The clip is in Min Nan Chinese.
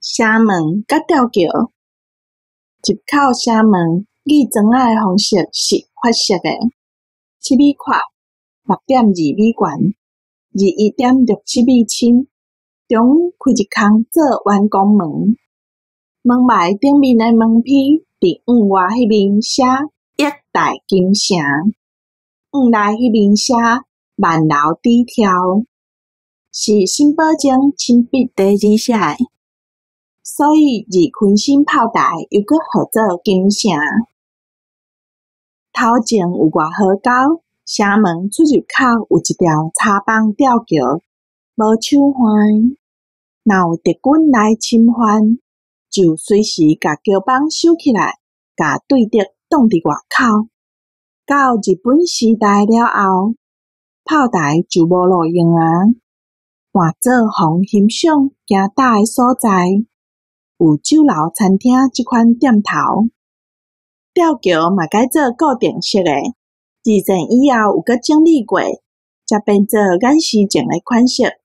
城門佮吊橋。入口城門擬磚仔的方式是法式的，7米闊，6.2米懸，21.67米深。中央開一空做圓拱門。門牌頂面的門批佇向外彼面寫億代金城，向內彼面寫萬樓底跳，是沈葆楨親筆題字寫的。所以二鯤鯓炮台又閣號做金城。頭前有外河溝，城門出入口有一條柴枋吊橋，無手環。若有敵軍來侵犯，就隨時共橋枋收起來，共對敵擋佇外口。到日本時代了後，炮台就無路用矣，換做予欣賞行搭的所在，有酒樓餐廳這款店頭。吊橋嘛改做固定式的，二戰以後有閣整理過，才變做眼時前的款式。